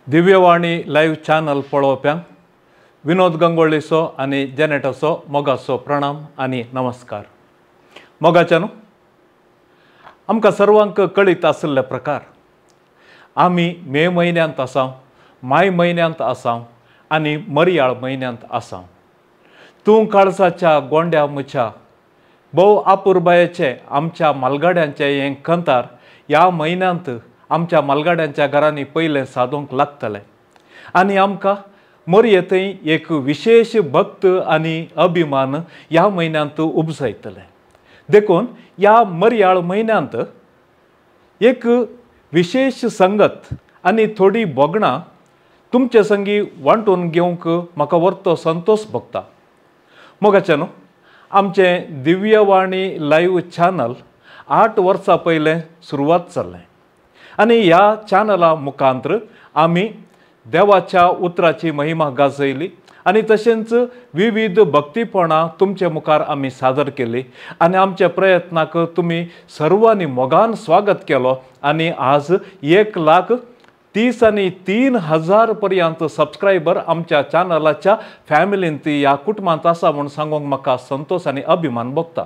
Divyavani live channel पळोवप्यांक विनोद गंगोळीचो आनी जेनेटाचो मोगाचो प्रणाम आनी नमस्कार। मोगाच्यानो, आमकां सर्वांक कळीत आशिल्ले प्रकार आमी मे म्हयन्यांत आसाव, माय म्हयन्यांत आसाव आनी मरयाळ म्हयन्यांत आसाव। तूं काळजाच्या गोंड्या मुच्या भोव आपुरबायेचे आमच्या मालगाड्यांचे हें कंतार ह्या म्हयन्यांत आमच्या मालगाड्यांच्या घरांनी पयलें सादोवंक लागतलें आनी आमकां मोरये थंय एक विशेश भक्त आनी अभिमान ह्या म्हयन्यांत उपजायतलें। देखून ह्या मरयाळ म्हयन्यांत एक विशेश संगत आनी थोडी भोगणां तुमचे संगी वांटून घेवंक म्हाका वर्तो संतोश भोगता। मोगाच्यानो, आमचें दिव्यवाणी लायव्ह चॅनल 8 वर्सां पयलें सुरवात जालें आनी ह्या चॅनला मुखांत्र आमी देवाच्या उतराची महिमा गाजयली आनी तशेंच विविध भक्तीपणां तुमचे मुखार आमी सादर केली आनी आमच्या प्रयत्नाक तुमी सर्वांनी मोगान स्वागत केलो आनी आज 1,33,000 पर्यंत सबस्क्रायबर आमच्या चॅनलाच्या फॅमिलींत ह्या कुटुंबांत आसा म्हूण सांगूंक म्हाका संतोश आनी अभिमान भोगता।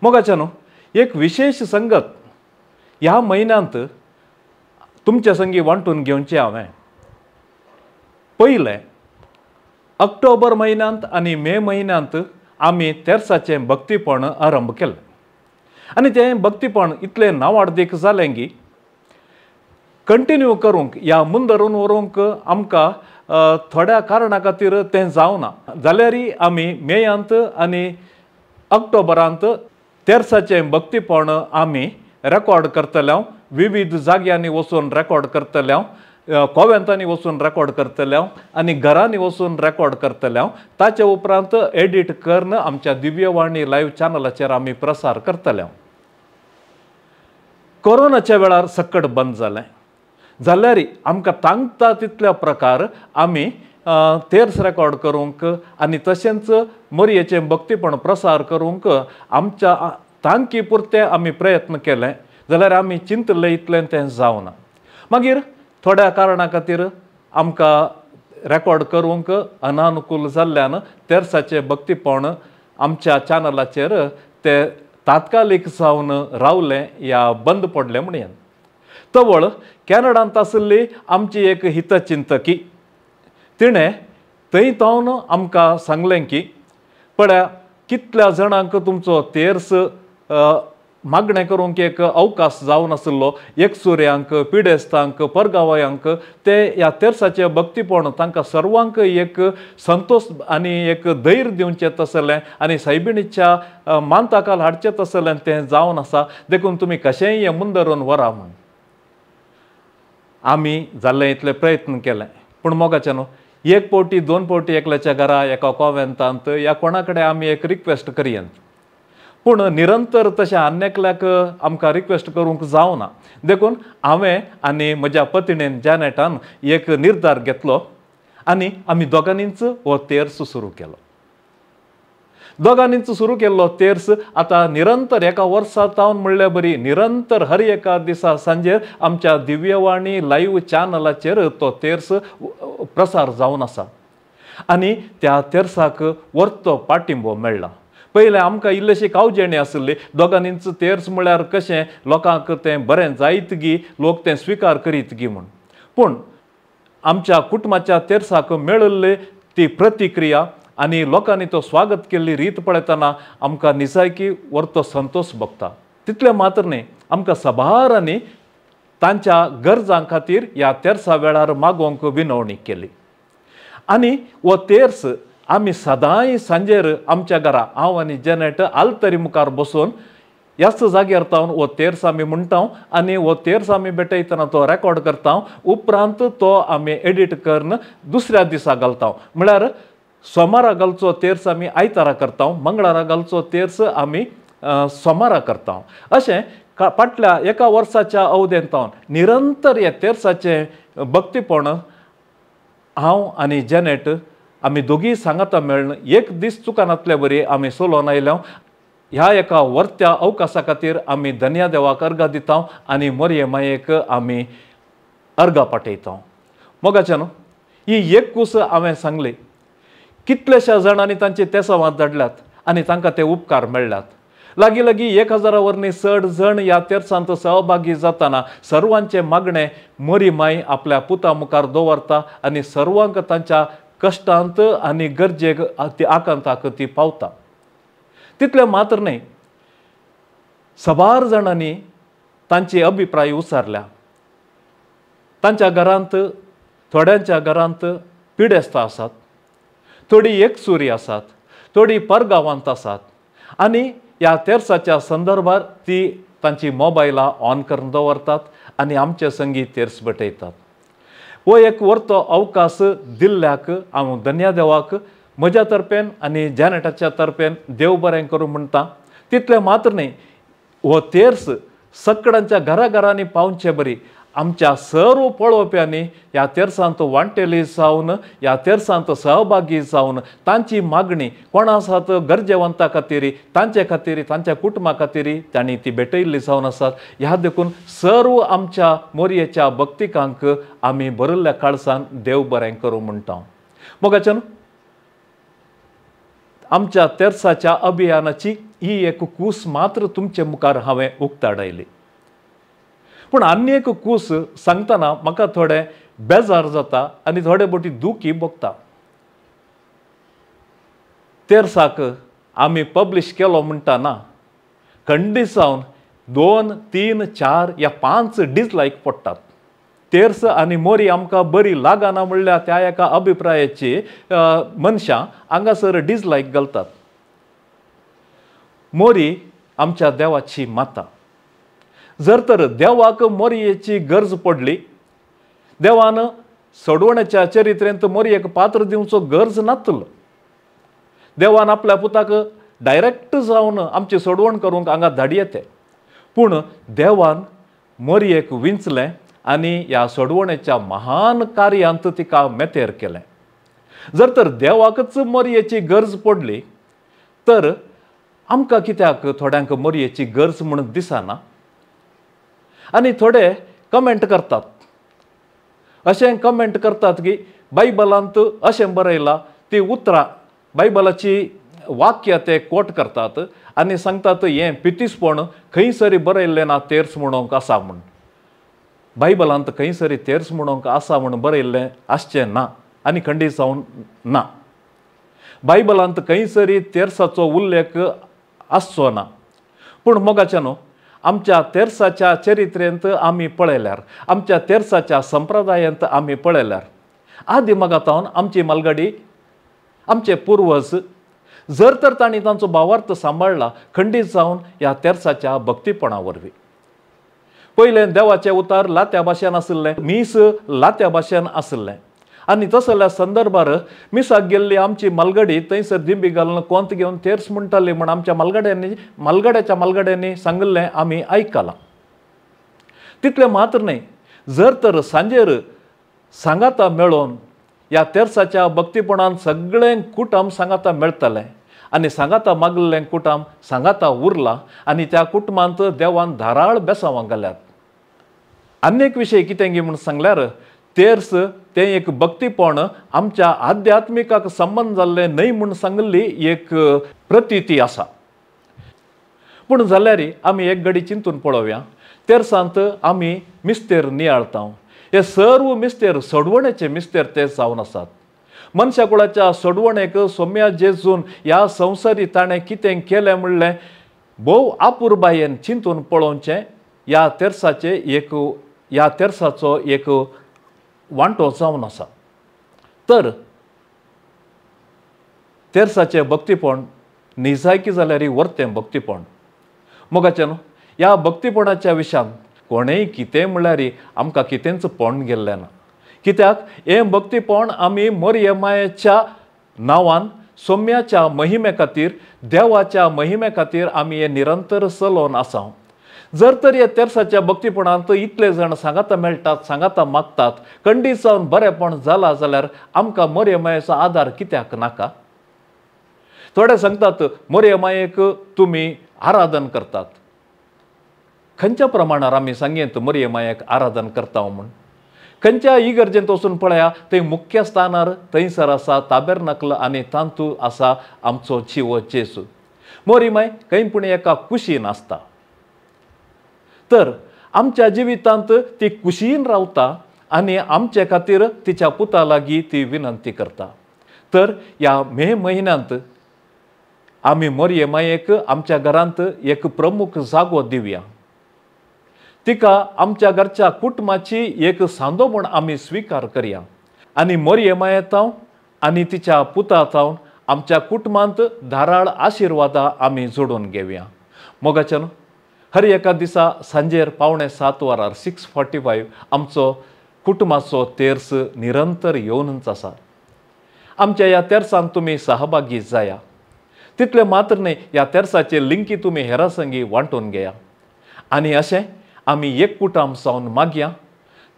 मोगाच्यानो, एक विशेश संगत ह्या म्हयन्यांत तुमच्या संगी वांटून घेवचें हांवें। पयलें, ऑक्टोबर म्हयन्यांत आनी मे म्हयन्यांत आमी तेर्साचें भक्तीपण आरंभ केलें आनी तें भक्तीपण इतलें नावाडदीक जालें की कंटिन्यू करूंक ह्या मुंदरून व्हरूंक आमकां थोड्या कारणा खातीर तें जावना। जाल्यारय आमी मेयांत आनी ऑक्टोबरांत तेर्साचें भक्तीपण आमी रेकॉर्ड करतले, विविध जाग्यांनी वचून रेकॉर्ड करतले, कोवेंतांनी वचून रेकॉर्ड करतले आनी घरांनी वचून रेकॉर्ड करतले। ताचे उपरांत एडिट करून आमच्या दिव्यवाणी लायव्ह चॅनलाचेर आमी प्रसार करतले। कोरोनाच्या वेळार सकट बंद जालें जाल्यार आमकां तांकता तितल्या प्रकार आमी तेर्स रेकॉर्ड करूंक आनी तशेंच मोरयेचें भक्तीपण प्रसार करूंक आमच्या तांकी पुरते आमी प्रयत्न केले। जाल्यार आमी चिंतले इतलें तें जावना। मागीर थोड्या कारणा खातीर आमकां रेकॉर्ड करूंक अनानुकूल जाल्ल्यान तेर्साचें भक्तीपण आमच्या चॅनलाचेर ते तात्कालीक जावन रावलें या बंद पडलें म्हणून। तवळ कॅनडांत आशिल्ली आमची एक हितचिंतकी तिणें थंय तावन आमकां सांगलें की पळया कितल्या जाणांक तुमचो तेर्स मागणें करूंक एक अवकाश जावन आशिल्लो, एकसुऱ्यांक, पिडेस्तांक, परगावयांक ते ह्या तेर्साचें भक्तीपण तांकां सर्वांक एक संतोश आनी एक धैर्य दिवचें तसलें आनी सायबिणीच्या मानताकाल हाडचें तसलें तें जावन आसा, देखून तुमी कशेंय हें मुंदरून व्हरा म्हूण। आमी जाल्ले इतले प्रयत्न केले पूण मोगाच्यानो, एक फावटी 2 फावटी एकल्याच्या घरा एका कोवेंतांत ह्या कोणा कडेन आमी एक रिक्वेस्ट करयेन, पूण निरंतर तशें आनी एकल्याक आमकां रिक्वेस्ट करूंक जावना। देखून हांवें आनी म्हज्या पतिणेन जॅनेटान एक निर्धार घेतलो आनी आमी दोगांनीच हो तेर्स सुरू केलो। दोगांनीच सुरू केल्लो तेर्स आतां निरंतर एका वर्सा तावन म्हणल्यार बरी निरंतर हर एका दिसा सांजेर आमच्या दिव्यवाणी लायव्ह चॅनलाचेर तो तेर्स प्रसार जावन आसा आनी त्या तेर्साक वर्तो पाठिंबो मेळ्ळा। पयलें आमकां इल्लेशी कावजेणी आशिल्ली, दोगांनीच तेर्स म्हळ्यार कशें लोकांक तें बरें जायत गी, लोक तें स्विकार करीत गी म्हूण। पूण आमच्या कुटुंबाच्या तेर्साक मेळिल्ली ती प्रतिक्रिया आनी लोकांनी तो स्वागत केल्ली रीत पळयतना आमकां निजायकी वर्तो संतोश भोगता। तितलें मात्र न्ही, आमकां सभारांनी तांच्या गरजां खातीर ह्या तेर्सा वेळार मागोवंक विनवणी केली आनी हो तेर्स आमी सदांय सांजेर आमच्या घरा हांव आनी जेनेट आलतरी मुखार बसून ह्याच जाग्यार तावन हो तेर्स आमी म्हणटा आनी हो तेर्स आमी भेटयतना तो रेकॉर्ड करता, उपरांत तो आमी एडिट करून दुसऱ्या दिसा घालता। म्हळ्यार सोमारा घालचो तेर्स आमी आयतारा करता, मंगळारा घालचो तेर्स आमी सोमारा करता। अशें फाटल्या एका वर्साच्या अवधेंत तावन निरंतर ह्या तेर्साचें भक्तीपण हांव आनी जेनेट आमी दोगीय सांगाता मेळ्ळें, एक दीस चुकनातले बरी आमी सोलोन आयल्या। ह्या एका वर्त्या अवकाशा खातीर आमी धन्या देवाक अर्घा दिता आनी मोरये मायेक आमी अर्घा पाठयता। मोगाच्यान ही एक कूस हांवें सांगली. कितलेश्या जाणांनी तांचे तेसावांत धाडल्यात आनी तांकां ते उपकार मेळ्ळ्यात. लागीं लागीं 1000 वरनी चड जण ह्या तेर्सांत सहभागी जाताना सर्वांचें मागणें मरी माई आपल्या पुता मुखार दवरता आनी सर्वांक तांच्या कश्टांत आनी गरजेक ती आकांताक ती पावता. तितलें मात्र न्हय, साबार जाणांनी तांची अभिप्राय उचारल्या. तांच्या घरांत, थोड्यांच्या घरांत पिडेस्तां आसात, थोडी एकसुरी आसात, थोडी परगांवांत आसात आनी ह्या तेर्साच्या संदर्भार ती तांची मोबायलां ऑन करून दवरतात आनी आमचे संगी तेर्स भेटयतात. हो एक वर्तो अवकाश दिल्ल्याक हांव धन्यदेवाक म्हज्या तर्फेन आनी जॅनेटाच्या तर्फेन देव बरें करूं म्हणटा. तितलें मात्र न्हय, हो तेर्स सगळ्यांच्या घराघरांनी पावचे बरी आमच्या सर्व पळोवप्यांनी ह्या तेर्सांत वांटेली जावन ह्या तेर्सांत सहभागी जावन तांची मागणी कोण आसात गरजेवंता खातीर, तांचे खातीर, तांच्या कुटुंबा खातीर तांणी ती भेटयल्ली जावन आसात. ह्या देखून सर्व आमच्या मोरयेच्या भक्तिकांक आमी भरिल्ल्या काळसान देव बरें करूं म्हणटा. मोगाच्यान आमच्या तेर्साच्या अभियानाची ही एक कूस मात्र तुमचे मुखार हांवें उक्ताडायली. पूण आनी एक कूस सांगतना म्हाका थोडें बेजार जाता आनी थोडे बोटी दुखी भोगता. तेर्साक आमी पब्लिश केलो म्हणटा खंडीत जावन 2, 3, 4 या 5 डिसलायक पडटात. तेर्स आनी मोरी आमकां बरी लागना म्हणल्यार त्या एका अभिप्रायाची मनशां हांगासर डिसलायक घालतात. मोरी आमच्या देवाची माता. जर तर देवाक मोरयेची गरज पडली, देवान सोडवण्याच्या चरित्रेंत मोरयेक पात्र दिवचो गरज नातलो. देवान आपल्या पुताक डायरेक्ट जावन आमची सोडवण करूंक हांगा धाडयेते. पूण देवान मोरयेक विंचलें आनी ह्या सोडवणेच्या महान कार्यांत तिका मेतेर केलें. जर तर देवाकच मोरयेची गरज पडली तर आमकां कित्याक थोड्यांक मोरयेची गरज म्हणून दिसना? आनी थोडे कमेंट करतात, अशें कमेंट करतात की बायबलांत अशें बरयलां, ती उतरां बायबलाची वाक्य ते कोट करतात आनी सांगतात हें पितीसपण खंयसरी बरयल्लें ना तेर्स म्हणूंक आसा म्हूण. बायबलांत खंयसरी तेर्स म्हणूंक आसा म्हूण बरयल्लें आसचें ना आनी खंडीत जावन ना. बायबलांत खंयसरी तेर्साचो उल्लेख आसचो ना. पूण मोगाच्या न्हू, आमच्या तेर्साच्या चरित्रेंत आमी पळयल्यार, आमच्या तेर्साच्या संप्रदायांत आमी पळयल्यार आदी मगातावन आमची मालगाडी, आमचे पुर्वज जर तर तांणी तांचो भावार्थ सांबाळ्ळा खंडीत जावन ह्या तेर्साच्या भक्तीपणा वरवीं. पयलें देवाचें उतार लात्या भाशेन आशिल्लें, मीस लात्या भाशेन आशिल्लें आनी तसल्या संदर्भार मिसाक गेल्ली आमची मालगडी थंयसर दिंबी घालून कोंत घेवन तेर्स म्हणटाली म्हण आमच्या मालगड्यांनी, मालगड्याच्या मालगड्यांनी सांगिल्लें आमी आयकलां. तितलें मात्र न्हय, जर तर सांजेर सांगाता मेळोवन ह्या तेर्साच्या भक्तीपणान सगळें कुटुंब सांगाता मेळटालें आनी सांगाता मागलें कुटुंब सांगाता उरलां आनी त्या कुटुंबांत देवान धाराळ बेसांवां घाल्यात. आनी एक विशय कितें गी म्हूण सांगल्यार तेर्स तें एक भक्तीपण आमच्या आध्यात्मिकाक संबंद जाल्लें न्हय म्हूण सांगिल्ली एक प्रतिती आसा. पूण जाल्यार आमी एक घडी चिंतून पळोवया, तेर्सांत आमी मिस्तेर नियाळता. हे सर्व मिस्तेर सोडवणेचे मिस्तेर ते जावन आसात. मनशा कुळाच्या सोडवणेक सोम्या जेजून ह्या संवसारी ताणें कितें केलें म्हणलें भोव आपुरबायेन चिंतून पळोवचें ह्या तेर्साचे एक, ह्या तेर्साचो एक वांटो जावन आसा. तर तेर्साचें भक्तीपण निजायकी जाल्यार वर्तें भक्तीपण. मोगाचें न्हू, ह्या भक्तीपणाच्या विशयान कोणेय कितें म्हणल्यार आमकां कितेंच पण गेल्लें ना. कित्याक हें भक्तीपण आमी मोरये मायेच्या नांवान सोम्याच्या महिमे खातीर, देवाच्या महिमे खातीर आमी हें निरंतर चलोवन आसा. जर तर ह्या तेर्साच्या भक्तीपणांत इतले जाण सांगाता मेळटात, सांगाता मागतात, खंडीत जावन बरेंपण जालां जाल्यार आमकां मोरये मायेचो आदार कित्याक नाका? थोडे सांगतात मोरये मायेक तुमी आराधन करतात. खंयच्या प्रमाणार आमी सांगेंत मोरये मायेक आराधन करता म्हूण? खंयच्या इगर्जेंत वचून पळया थंय मुख्य स्थानार थंयसर आसा ताबेरनाकल आनी तांतू आसा आमचो जिवो जेजू. मोरी माय खंय पूण एका कुशीन आसता. तर आमच्या जिवितांत ती कुशीन रावता आनी आमचे खातीर तिच्या पुता लागीं ती विनंती करता. तर ह्या मे म्हयन्यांत आमी मोरये मायेक आमच्या घरांत एक प्रमुख जागो दिवया. तिका आमच्या घरच्या कुटुंबाची एक सांदो म्हूण आमी स्विकार करया आनी मोरये माये जावन आनी तिच्या पुता जावन आमच्या कुटुंबांत धाराळ आशिर्वादां आमी जोडून घेवया. मोगाच्यान हर एका दिसा सांजेर 6:45 वरार 6:45 आमचो कुटुंबाचो तेर्स निरंतर येवनच आसा. आमच्या ह्या तेर्सान तुमी सहभागी जाया. तितलें मात्र न्हय, ह्या तेर्साचे लिंकी तुमी हेरां संगी वांटून घेया आनी अशें आमी एक कुटाम जावन मागया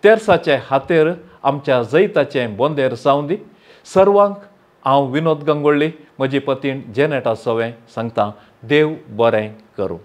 तेर्साचे हातेर आमच्या जैताचें बोंदेर जावं दी. सर्वांक हांव विनोद गंगोळ्ळी, म्हजी पतीण जेनेटा सवें सांगता, देव बरें करूं.